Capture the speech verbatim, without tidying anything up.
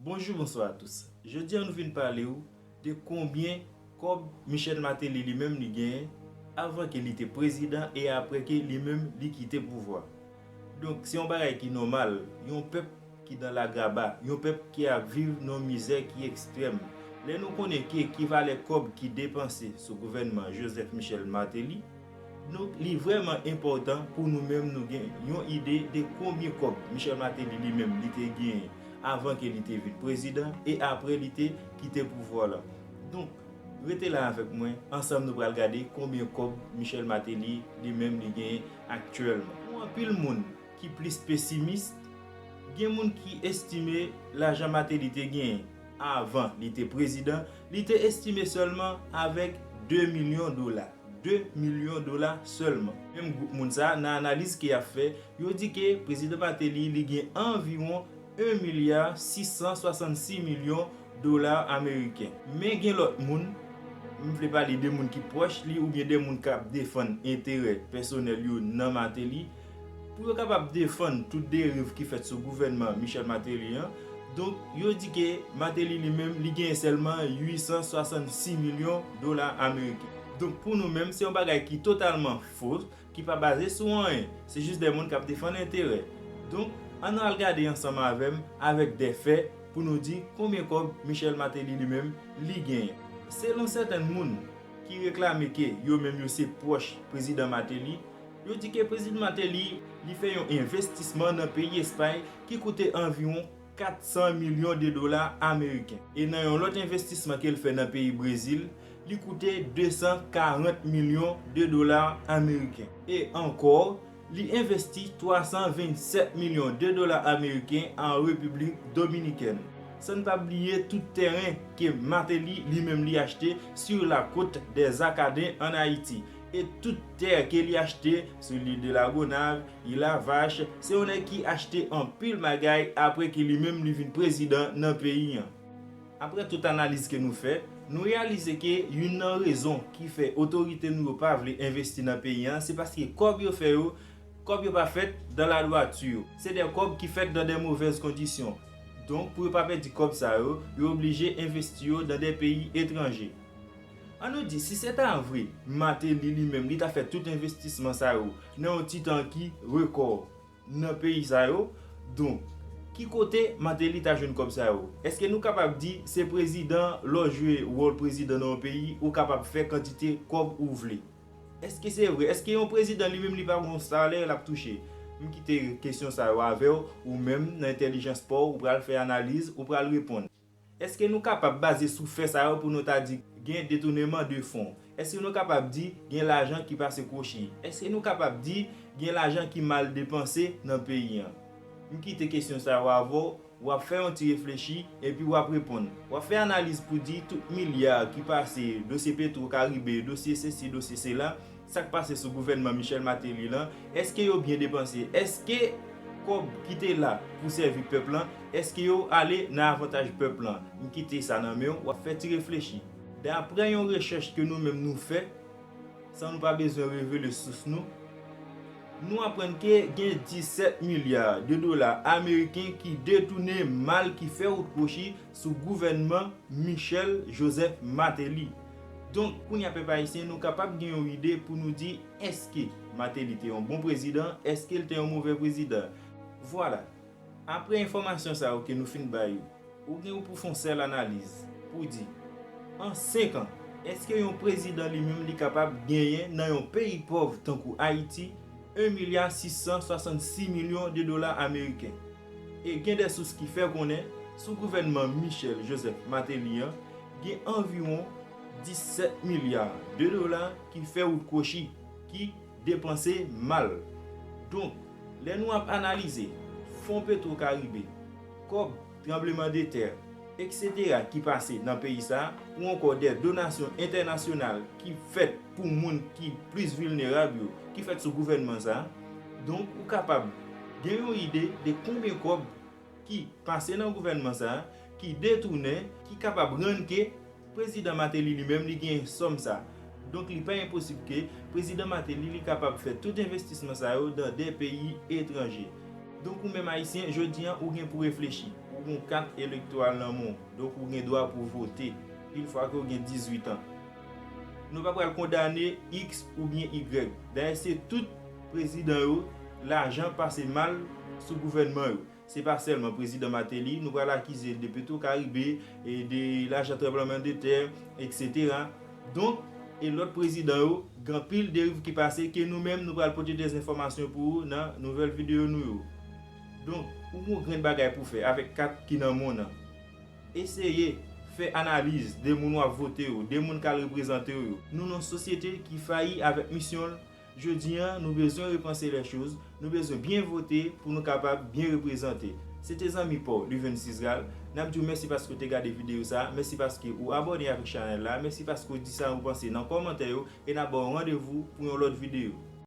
Bonjou, bonswa a tous. Jodi a nou vin pale w de konbyen kòb Michel Martelly li menm li genyen avan ke li te prezidan e apre ke li menm li kite pouvwa. Donk, se yon bagay ki nòmal, yon pèp ki nan lagraba, yon pèp ki ap viv nan yon mizè ki ekstrèm. Lè nou konnen ke ki valè kòb ki depanse sou gouvènman Joseph Michel Martelly, donk li vrèman enpòtan pou nou menm nou gen yon ide de konbyen kòb Michel Martelly li menm li te genyen avan ke li te vin prezidan e apre li te kite pouvwa la. Donk, rete la avèk mwen, ansanm nou pral gade konbyen kòb Michel Martelly li menm li genyen aktyèlman. Pou anpil moun ki plis pesimis, gen moun ki estime lajan Martelly te genyen avan li te prezidan, li te estime sèlman avèk de milyon dola. De milyon dola sèlman. Menm gwoup moun sa, nan analiz ke y ap fè, yo di ke prezidan Martelly li gen anviwon en milya sis san swasannsis milyon dola ameriken. Men gen lòt moun, m vle pale de moun ki pwòch li oubyen de moun k ap defann enterè pèsonèl yo nan Martelly, pou yo kapab defann tout deriv ki fèt sou gouvènman Michel Martelly an. Donk, yo di ke Martelly li menm, li genyen sèlman uit san swasannsis milyon dola ameriken. Donk, pou nou menm, se yon bagay ki totalman fo, ki pa baze sou anyen. Se jis de moun k ap defann enterè. Donk, ann al gade ansanm avè m, avèk de fè, pou nou di konbyen kòb Michel Martelly li menm, li genyen. Selon sèten moun ki reklame ke yo menm yo se pwòch prezidan Martelly, yo di ke prezidan Martelly, li fè yon envestisman nan peyi Espay ki koute anviwon kat san milyon de dola ameriken. E nan yon lòt envestisman ke l fè nan peyi Brezil, li koute de san karant milyon de dola ameriken. E ankò, li envesti twa san vennsèt milyon de dola ameriken an Repiblik Dominikèn. San n pa bliye tout tèren ke Martelly li menm li achte sur la côte des Acadiens an Ayiti. E tout tè ke li achte sou l'île de la Gonâve, Île à Vache, se yon nèg ki achte anpil bagay apre ke li menm li vin prezidan nan peyi an. Apre tout analiz ke nou fè, nou reyalize ke youn nan rezon ki fè otorite nou yo pa vle envesti nan peyi an, se paske kòb yo fè yo, kòb yo pa fèt dans la droiture. Se de kòb ki fèt dans de mauvaises conditions. Donk, pou yo pa pèdi kòb sa yo, yo oblije envesti yo dans de peyi etranje. Ann nou di, si se ta vre, Martelly li menm, li ta fè tout envestisman sa yo nan yon ti tan ki rekò nan peyi sa yo, donk, ki kote Martelly ta jwenn kòb sa yo? Èske nou kapab di se prezidan, lè w jwe wòl prezidan nan yon peyi, ou kapab fè kantite kòb ou vle? Èske se vre? Èske yon prezidan li menm li pa gon salè l ap touche? M kite kesyon sa yo avè w, ou menm nan entèlijans pa w, ou pral fè analiz, ou pral reponn. Èske nou kapab baze sou fè sa yo pou nou ta di gen detouneman de fon? Èske nou kapab di gen lajan ki pase kwochi? Èske nou kapab di gen lajan ki mal depanse nan peyi an? M kite kesyon sa yo avè w, w ap fè yon ti reflechi, epi w ap reponn. W ap fè analiz pou di tout milya ki pase, dosye Petro Caribe, dosye sesi, dosye sela, sa k pase sou gouvènman Michel Martelly lan, èske yo byen depanse? Èske kòb ki te la pou sèvi pèp lan, èske yo ale nan avantaj pèp lan? M kite sa nan men w, w ap fè ti reflechi. Daprè yon rechèch ke nou menm nou fè, san nou pa bezwen revele sous nou, nou aprann ke gen disèt milya de dola ameriken ki detounen mal, ki fè wout kwochi sou gouvènman Michel Joseph Martelly. Donk, kounye a, pèp ayisyen, nou kapab gen yon ide pou nou di, èske Martelly te yon bon prezidan, èske l te yon move prezidan? Vwala. Apre enfòmasyon sa yo ke nou fin ba yo, ou gen pou fè yon sèl analiz pou di, an senk an, èske yon prezidan li menm li kapab genyen nan yon peyi pòv tankou Ayiti en milya sis san swasannsis milyon de dola ameriken? E gen de sous ki fè konnen, sou gouvènman Michel Joseph Martelly an, gen anviwon disèt milya de dola ki fè wout kwochi, ki depanse mal. Donk, lè nou ap analize fon Petro Caribe, kòb tranbleman de tè, etsetera ki pase nan peyi sa a, ou ankò de donasyon entènasyonal ki fèt pou moun ki plis vilnerab yo, ki fèt sou gouvènman sa a, donk, ou kapab gen yon ide de konbyen kòb ki pase nan gouvènman sa a, ki detounen, ki kapab rann ke prezidan Martelly li menm li gen sòm sa. Donk, li pa enposib ke prezidan Martelly li kapab fè tout envestisman sa yo dan de peyi etranje. Donk, ou menm ayisyen, jodi a, ou gen pou reflechi. Ou gen yon kat elektoral nan men w, donk ou gen dwa pou w vote, yon fwa ke w gen dizuit an. Nou pa pral kondane X oubyen Y. Dayè, se tout prezidan yo, lajan pase mal sou gouvènman yo. Se pa sèlman prezidan Martelly, nou pral akize l de Petro Caribe, e de lajan tranblemanntè, etsetera. Donk, e lòt prezidan yo, gen anpil deriv ki pase ke nou menm nou pral pote de enfòmasyon pou ou nan nouvèl videyo nou yo. Donk, ou gen yon grenn bagay pou fè avèk kat ki nan men w nan. Eseye fè analiz de moun w ap vote yo, de moun k al reprezante w yo. Nou nan yon sosyete ki fayi avèk misyon l. Jodi a, nou bezwen repanse lè choz, nou bezwen byen vote pou nou kapab byen reprezante. Se te zanmi pa w, Liven Sizral. N ap di w mèsi paske w te gade videyo sa, mèsi paske ou abòne avèk chanèl la, mèsi paske w di sa ou panse nan kòmantè yo, e n ap ba w randevou pou yon lòt videyo.